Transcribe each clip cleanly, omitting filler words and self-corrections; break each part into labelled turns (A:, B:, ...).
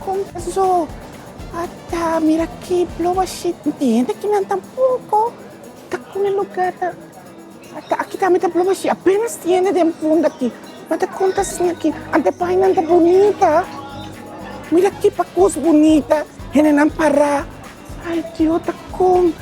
A: Kon ta so? Ata, mira aki, blo bashí. No tin hende akinan tampoko. Ta kon e lugá ta? Ata, aki tambe ta blo bashí. Apenas tin hende den punda aki. Ma ta kon ta asina aki? Ante painan ta bunita. Mira ki pakus bunita. Hendenan pará. Ay, Dios, ta kon?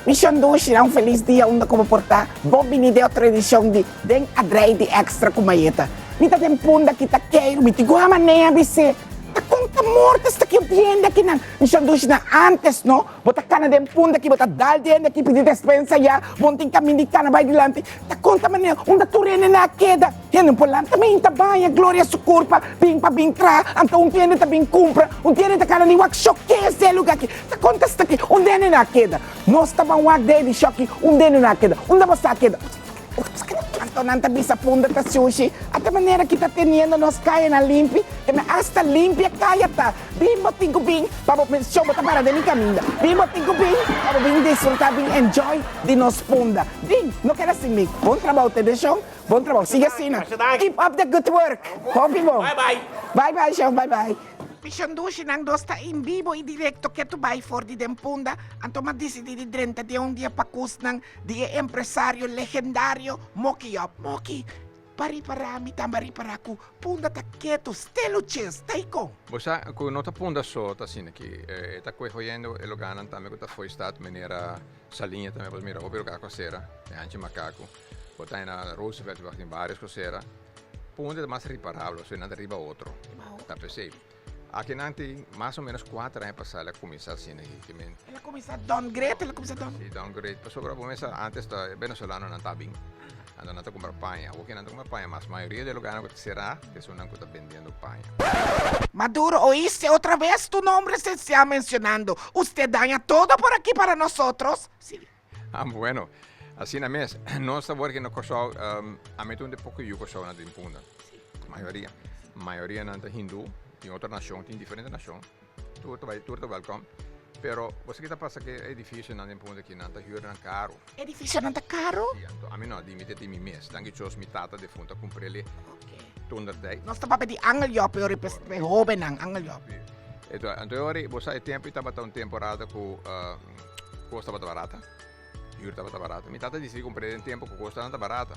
A: Mi shondushi na un felis dia unda ku bo por ta. Bon bini den otro edishon di Den Adrei di Extra ku Mayeta. Mi ta den punda ki ta keiru, mi tin ku hama nea bis'é. Ta kon ta morto esta ki un hende akinan. Mi shondushi na antes no, bo ta kana den punda ki bo ta dal di hende aki pidi despensa ya, bo no tin kamin di kana bai dilanti. Ta kon ta manera unda tur hende na a keda. Hende por lanta mi ta baña Gloria su kurpa bin pa bin traha, anto un hende ta bin kumpra, un hende ta kana di wak shok'é esei luga aki. Ta konta sta ki un dende na keda. Nos ta ban wak den di shoki un dende na keda. Unda bo sa keda? Anto nan ta bisa punda ta sushi. Ata manera ki ta teniendo nos kayanan limpi, ke nan asta limpia kaya ta. Bin bo tin ku bin pa bo show bo ta para den mi kaminda. Bin bo tin ku bin pa bo bin disfruta, bin enjoy di nos punda. Bin, no keda sin mi. Bon trabou te den show. Bon trabou. Sigui asina. Keep up the good work. Hopi bon.
B: Bye bye.
A: Bye bye show. Bye bye. Mishon dushi nan dos ta in bibo i direkto ketu bai for di den punda, anto m'a disidí di drenta den un di e pakusnan di e empresario legendario Moki Yòp. Moki, pa ripará mi tambe a ripará ku punda ta ketu, steluches, ta i kon?
C: Bo sa ku no ta punda so ta asina aki, e ta kue hoyendo e lugánan tambe ku ta fo'i stat manera Saliña tambe bo ta mira hopi lugá ku a sera, e hanchi makaku. Bo ta na Roosevelt wak tin varios cosera. Punta ta mas riparabel, pasobra nan ta riba otro. Ta pesey. Aki nan tin mas o menos cuater aña pasa el a cuminsa asina aki. Ki men.
A: El a cuminsa downgrade, el a cuminsa down.
C: Si, downgrade. Pasobra bo mester antes ta e venezolanonan ta bin. Anto nan ta cumpra paña. Awor ki nan ta cumpra paña mas mayoria di e lugarnan cu ta cera ta esunnan cu ta bendiendo paña.
A: Maduro, oíste otra vez tu nombre se está mencionando. Usted daña todo por aquí para nosotros. Sí.
C: Ah, bueno, asina mes. Nos ta working na Kòrsou, ami ta un di poko yu Kòrsou nan tin punda. Mayoria. Mayoria nan ta hindú, tin otro nashon, tin diferente nashon. Tur ta bai, tur ta wèlkòm. Pero bo sa ki ta pasa ku e edifisionan den punda aki, nan ta hür nan karu.
A: Edifisionan ta karu?
C: Si, anto ami no a di mi ta tin mi mes. Danki Dios mi tata defuntu a kumpr'el toentertijd.
A: Nos ta papia di Angel Job e ora e hóbennan, Angel Job.
C: Anto e ora, bo sa e tempu ei tabata un temporada ku. Kos tabata barata, huur tabata barata. Mi tata disidí kumpr'é den tempu ku kos tabata barata.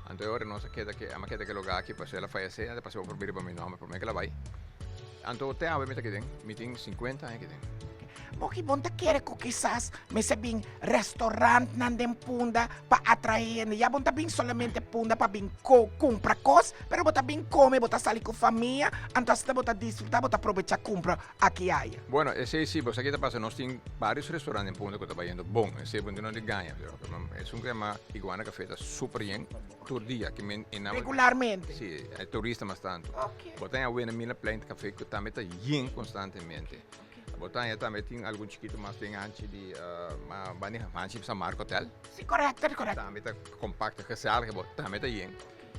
C: Anto e ora nos a keda ke, a keda ke lugá aki pasobra el a fayesé, anto pasó por bira pa mi nòmber promé ku el a bai. Anto te awe mi ta kiden, mi tin sinkuenta aña kiden.
A: Bo ki bon ta kere ku kisas mester bin restaurantnan den Punda pa atraé hende? Ya bon ta bin solamente Punda pa bin ko kumpra kos, pero bo ta bin kome, bo ta sali ku famia, anto asina bo ta disfrutá, bo ta probechá kumpra aki y aya.
C: Bueno, esey si, bo sa ki ta pasa, nos tin varios restaurant den Punda cu ta bayendo bon, esey bo no di gaña, pero esun cu yama Iguana Cafe ta super yen tur dia, ki men e nan.
A: Regularmente?
C: Si, e turista mas tanto. Bo ta haña Wena Mila Plein Cafe cu tambe ta yen constantemente. Bo ta haña tambe tin algun chikito mas den hanchi di, bani hanchi San Marco Hotel.
A: Si, correcto, correcto.
C: Tambe ta compacto, gezellig, bo tambe ta yen.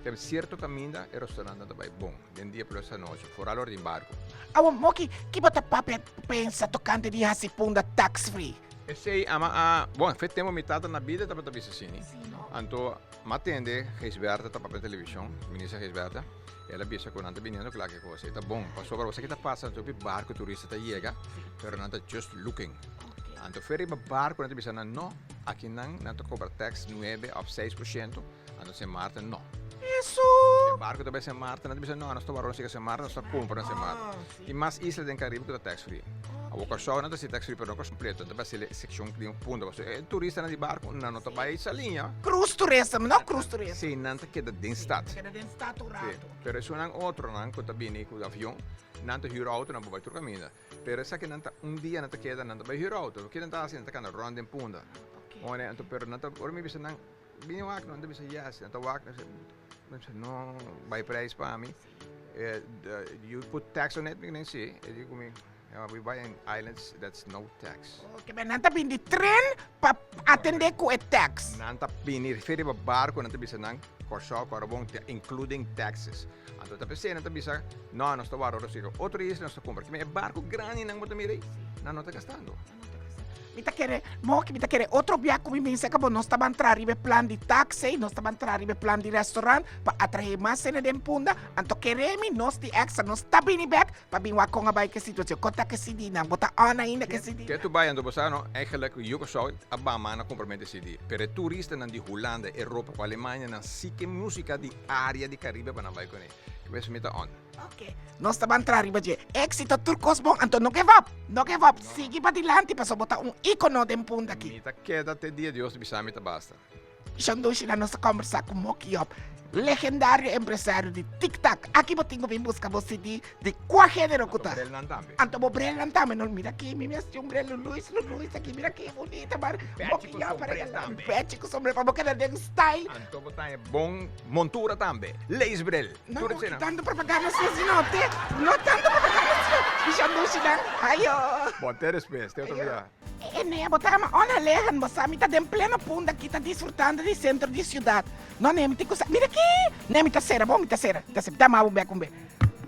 C: Tem cierto caminda e restaurantnan ta bay bon. Den dia plus anochi, foral ora di embargo.
A: Awor Moki, ki bo ta papia pensa tocante di haci punda tax free?
C: Esey ama a, bon, fe tempo mi tata na bida tabata bisa asini.
A: Si, no?
C: Anto m'a tende Gijsbertha ta papia na television, minister Gijsbertha, el a bisa cu nan ta biniendo cla ki cos. E ta bon, pasobra bo sa ki ta pasa, hopi barco turista ta yega, pero nan ta just looking. Anto fe riba barco nan ta bisa nan, no, aki nan, nan ta cobra tax nuebe of 6%. Anto Sint Maarten no.
A: Eso!
C: E barco ta bai Sint Maarten, nan ta bisa no, nos ta wara nos yega Sint Maarten, nos ta cumpra na Sint Maarten. Tin mas isla den Caribe cu ta tax free. Awor Curaçao nan ta haci tax free pero no completo, nan ta bai haci e seccion di un punto pasobra e turistanan di barco nan no ta bai Saliña.
A: Cruise tourism, no cruise tourism.
C: Si, nan ta keda den stad.
A: Keda den stad un
C: Si,
A: rato.
C: pero esunnan otronan cu ta bini cu avion, nan ta huur auto, nan por bai tur caminda. Pero esakinan ta un dia nan ta keda, nan ta bai huur auto. Kinan ta haci? Nan ta cana rond den punda. Anto pero nan ta, ora mi bisa nan. Bini wak no, nan ta bisa yes, nan ta wak, nan bisa no, bai prijs pa mi. You put tax on it? Mi kende si, e di ku mi, we buy in islands that's no tax.
A: Oke, pero nan ta bini di tren pa atende ku e tax.
C: Nan ta bini refer riba barko, nan ta bisa nan Kòrsou, Kòrobon, including taxes. Anto ta p'esei nan ta bisa, no, nos ta wòrdu rosika. Otro isla nos ta kumpra. Kimen e barko grandinan bo ta mira ei, nan no ta gastando.
A: Mi ta kere, Moki, mi ta kere otro bia ku mi bin serka bo, nos ta ban traha riba e plan di taxi, nos ta ban traha riba e plan di restaurant pa atraé mas hende den Punda. Anto kere mi, nos di Extra, nos ta bini bek pa bin wak kon a bai ku e situashon. Kon ta ku e CD nan? Bo ta on ainda ku e CD
C: Ke
A: nan?
C: tu bai anto bo sa no, eigenlijk Yukosou a ban man na kumpramentu e CD, pero e turistanan di Hulanda, Europa ku Alemania nan si ke musika di area di Karibe pa nan bai kuné. Wes mi ta on.
A: Ok, nos ta ban traha riba dje. Éxito tur kos bon, anto no give up, no give up, sigui padilanti pasobra bo ta un íkono den Punda aki.
C: Mi ta keda te dia Dios bisa mi ta basta.
A: Shondushi na nos ta kombersá ku Moki Job, legendario empresario di Tic Tac. Aki bo tin ku bin buska bo CD di kua género ku ta.
C: Anto brelnan tambe.
A: Anto bo brelnan tambe. No, mira aki, mi mester un brel Luluis, Luluis aki, mira ki bunita mar.
C: Pèchi
A: Moki
C: ku
A: Job a
C: sombré
A: regalá
C: tambe.
A: Pèchi ku sombré pa bo keda den style.
C: Anto bo ta haña bon montura tambe. Leesbril.
A: No,
C: Tur
A: no
C: esena.
A: tanto propaganda asina, no te. No tanto propaganda asina. Mi Shondushi nan. Ayo.
C: Bon, te despues, te otro
A: Ayo.
C: bia.
A: E nea, bo ta ama ona lehan, bo sa mi ta den pleno Punda aki ta disfrutando di centro di ciudad. No nea, mi tin cu sa, mira aki! Nea, mi ta cera, bo, mi ta cera, mi ta cera, dama bo bek un be.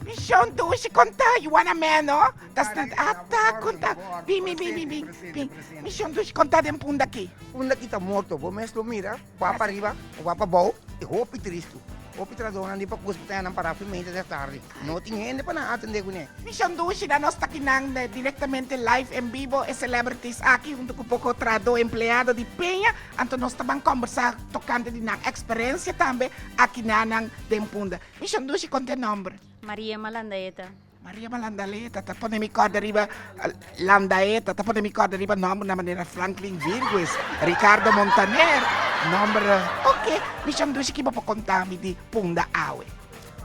A: Mi Shondushi, conta, you wanna man, no? Ta sta, ata, conta, bin, bin, bin, bin, bin, bin. Mi Shondushi, conta den Punda aki.
B: Punda aki ta morto, bo mes lo mira. Wak pa riba, wak pa bou, e hopi tristu. Hopi trahadónan di pakus ku ta nan pará firmente des tardi. No tin hende pa nan atendé kuné.
A: Mishon dushi na nos ta kinan directamente live en bibo e celebrities aki hunto cu poco trahadó empleado di Peña. Anto nos ta ban combersa tocante di nan experiencia tambe aki na nan den Punda. Mishon dushi conta e nomber.
D: Maria Malandaeta.
A: Maria Malandaleta ta pone mi kòrda riba Landaeta ta pone mi kòrda riba nòmbernan manera Franklin Virgues, Ricardo Montaner, nòmber ok. Mi shandushi ki bo por konta mi di Punda awe?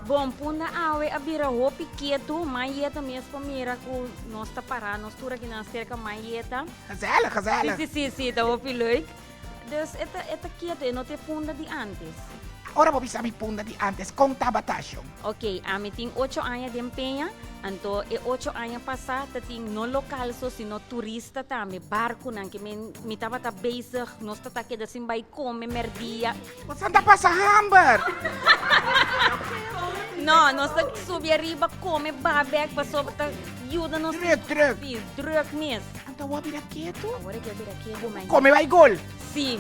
D: Bon, Punda awe a bira hopi ketu, Mayeta mes por mira ku nos ta pará, nos tur akinan serka Mayeta.
A: Gezellig, gezellig.
D: Si, si, si, si, ta hopi leuk. Dus e ta e ta ketu, e no ta e Punda di antes.
A: Ora bo bisa mi Punda di antes, kon tabata shon?
D: Ok, ami tin ocho aña den Peña, anto e ocho aña pasá ta tin no lokal so sino turista tambe, barkunan ke men mi tabata bezig, nos ta ta keda sin bai kome mèrdia.
A: Bo san ta pasa hamber!
D: No, nos ta subi ariba kome baha bèk pasobra ta yuda nos.
A: Drùk, drùk.
D: Si, drùk mes.
A: Anto awor a bira ketu?
D: Awor a bira ketu, ma.
A: Kome bai gol?
D: Si.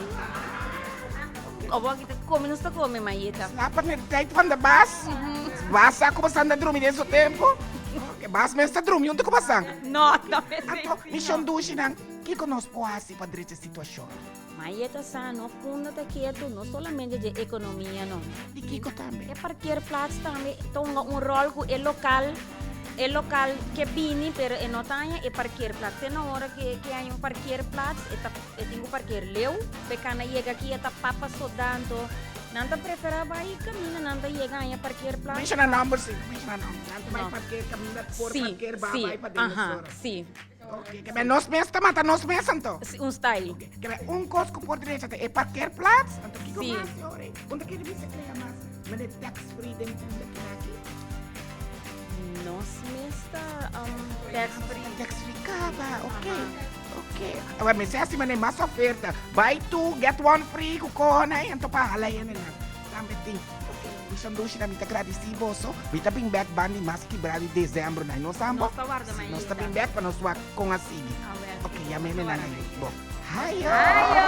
D: Awor aki ta kome nos ta kome, Mayita.
A: Slapa na e tijd van de bas. Bas sa ku bosan ta drumi den su tempu. Ke bas mes ta drumi huntu ku bosan.
D: No, no mes
A: Anto, mi shondushinan, kiko nos por hasi pa drecha e situashon?
D: Mayeta sa no punda ta ketu, no solamente dje ekonomia no.
A: Di kiko tambe?
D: E parkeerplaats tambe ta hunga un ròl ku e lokal, e lokal ke bini pero e no ta haña e parkeerplaats. Te na ora ke ke haña un parkeerplaats e ta e tin ku parkeer leu pa e kana yega aki e ta papa soda anto nan ta preferá bai kaminda nan ta yega haña parkeerplaats.
A: Menshona nòmber si, menshona nòmber. Nan ta bai parkeer kaminda por parkeer ba bai pa den mesora.
D: Si, si.
A: Ok, ke men nos mes ta mata nos mes anto.
D: Si, un style.
A: Ok, ke men un kos ku por drecha ta e parkeerplaats, anto kiko
D: Si.
A: mas yori? Unda kere bisa krea mas mene tax free den punda kinaki?
D: Nos mes ta tax free.
A: Tax free kaba, ok, ok. Awor mester hasi mane mas oferta, buy two get one free ku kohona anto pa hala hendenan. Tambe tin. Ok, mi Shandushi na mi ta gradisí boso. Mi ta bin bek bandi mas kibrá di desembro na nos ambo.
D: Nos ta warda
A: Si, nos ta
D: mainta.
A: bin bek pa nos wak kon a sigui.
D: Awel.
A: Ok, ya mene
D: Nos ta
A: nan
D: warda
A: ahí.
D: mainta.
A: Bo. Hayo!
D: Hayo!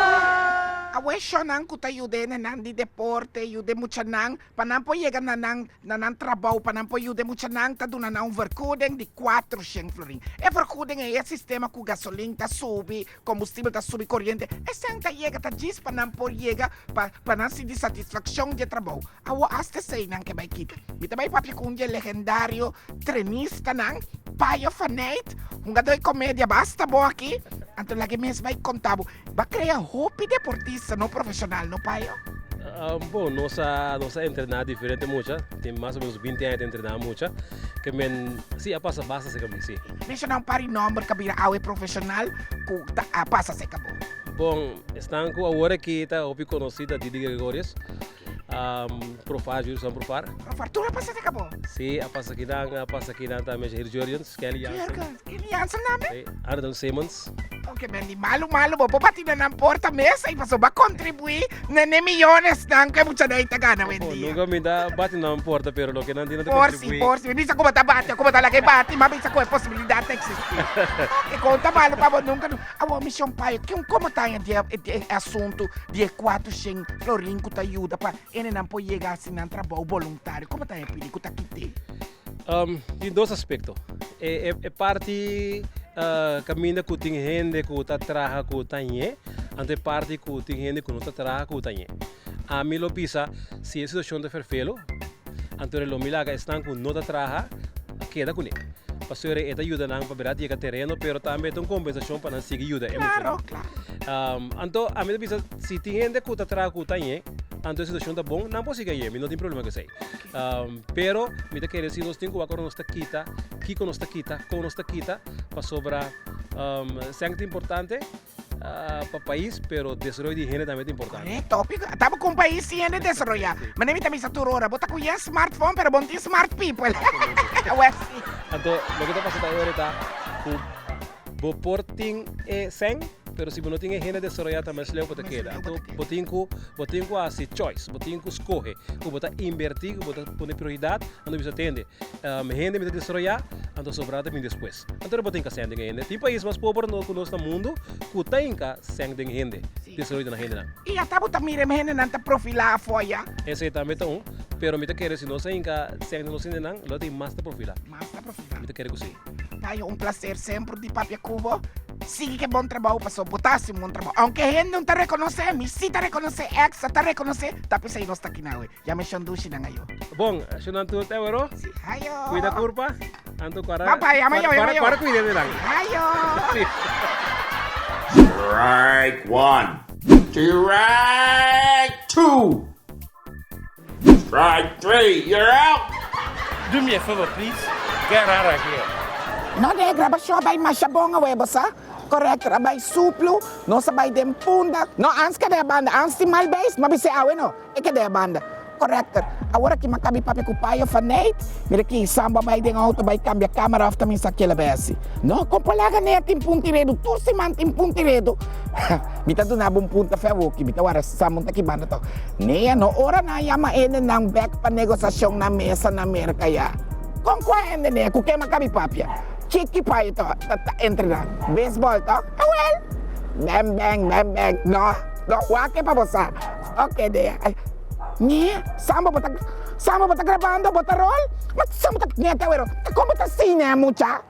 A: Awe shonnan ku ta yuda e nenan di deporte, yuda e muchanan pa nan por yega na nan na nan trabou, pa nan por yuda e muchanan ta duna nan un vergoeding di kuatroshen florin. E vergoeding ei e sistema ku gasolin ta subi, Kombustibel ta subi koriente, esnan ta yega ta djis pa nan por yega pa pa nan sinti satisfakshon dje trabou. Awor asta esei nan ke bai kita. Mi ta bai papia ku un dje legendario trenistanan, Payo Faneyt, hungadó di komedia basta bon aki, anto laga e mes bai konta bo. Bo a krea hopi deportista no profeshonal, no Payo?
E: Bon, nos a nos a entrená diferente mucha, tin mas o menos binti aña ta entrená mucha, ke men si a pasa basta serka mi, si.
A: Menshoná un par di nòmber ku a bira awe profeshonal ku ta a pasa serka bo.
E: Bon, esnan ku awor aki ta hopi konosí ta Didi Gregorius, Profar, Jurison Profar.
A: Profar, tur a pasa serka bo?
E: Si, a pasa akinan, a pasa akinan tambe Jair Jurjens, Kelly Jansen.
A: Jurgens, Kelly Jansen tambe?
E: Si, Arnold Simmons.
A: Oke men di malu malu bo por bati na nan porta mes ei pasobra bo a kontribuí na ne miyonesnan ku e muchanan ei ta gana awendia.
E: Nunka mi ta bati na nan porta pero loke nan tin nan ta
A: Por si
E: kontribuí.
A: por si mi bisa ku bo ta bati o ku bo ta laga e bati ma bisa ku e posibilidat ta eksistí. Oke kon ta malu pa bo nunka no. Awor mi shon payo kiun komo ta haña di e asuntu di e kuatroshen florin ku ta yuda pa enenan por yega hasi nan trabou boluntario komo ta haña pidi ku ta kit'é?
E: Tin dos aspekto. E parti kaminda ku tin hende ku ta traha ku ta ñe, anto e parti ku tin hende ku no ta traha ku ta ñe. Ami lo bisa si e situashon ta ferfelu, anto lo mi laga esnan ku no ta traha keda kuné. Pasobra e ta yuda nan pa bira yega tereno, pero tambe e ta un kompensashon pa nan sigui yuda e muchanan. Anto ami ta bisa si tin hende ku ta traha ku ta ñe, anto e situashon ta bon, nan por sigui aye, mi no tin problema ku esei. Pero mi ta kere si nos tin ku wak ora nos ta kita, kiko nos ta kita, kon nos ta kita, pasobra sèn ta importante pa pais, pero desaroyo di hende tambe ta importante.
A: Korekto. Taba ku un pais sin hende desaroyá. Manera mi ta bisa tur ora, bo ta ku yen smartphone, pero bo no tin smart people. Awor si.
E: Anto loke ta pasa ta e ora ta ku Bo por tin e sèn, pero si bo no tin e hende desaroyá ta mes leu bo ta keda. Anto bo tin ku bo tin ku hasi choice, bo tin ku skohe ku bo ta inbertí, ku bo ta pone prioridat, anto bisa tende, hende mi ta desaroyá, anto sobrá ta bini despues. Anto bo tin ka sèn den e hende. Tin pais mas pober ku nos na mundu ku ta hinka sèn den hende, desaroyo den nan hendenan.
A: I ata bo ta mira e hendenan ta profilá afó ya.
E: Esei tambe ta un, pero mi ta kere si nos a hinka sèn den nos hendenan, lo tin mas ta profilá.
A: Mas ta profilá.
E: Mi ta kere ku si.
A: Payo un placer semper di papia cu bo. Sigui ke bon trabou paso bo ta haci un bon trabou. Aunke hende no ta reconoce, mi si ta reconoce, extra ta reconoce, ta pesey nos ta aki na awe. Yama e shon dushi nan ayo.
E: Bon, shonnan tur te wero.
A: Si, ayo.
E: Cuida curpa, anto cuara.
A: Papa, yama yo, yama yo.
E: Cuara cuida de nan.
A: Ayo.
E: Si.
F: Strike one. Strike two. Strike three, you're out!
G: Do me a favor please, get outta here.
A: No de grabashon a bai masha bon awe bo sa. Correct a bai suplu, nos a bai den punda. No ans keda e banda, ans tin mal beis, ma bis'e awe no, e keda e banda. Corrector, awor aki m'a kabi papia ku payo van neit, mira ki Sambo a bai den auto bai kambia kamera of ta minsa kila bai hasi. No, kon por laga nea tin punta i redu, tur siman tin punta i redu. Mi ta duna bo un punta fe awoki, mi ta wara Sambo ta ki banda tok. Nea no ora nan yama hendenan bek pa negosashon na mesa na Merka ya. Kon kua hende nea ku ke m'a kabi papia? Chiki payo to ta ta entrena baseball tok? Awel! Bang bang bang bang no no wak e pa bo sa. Ok dea. Ñe, Sambo bo ta Sambo bo ta grabando bo ta rol? Ma Sambo ta ñe ta wero, ta kon bo ta asina mucha?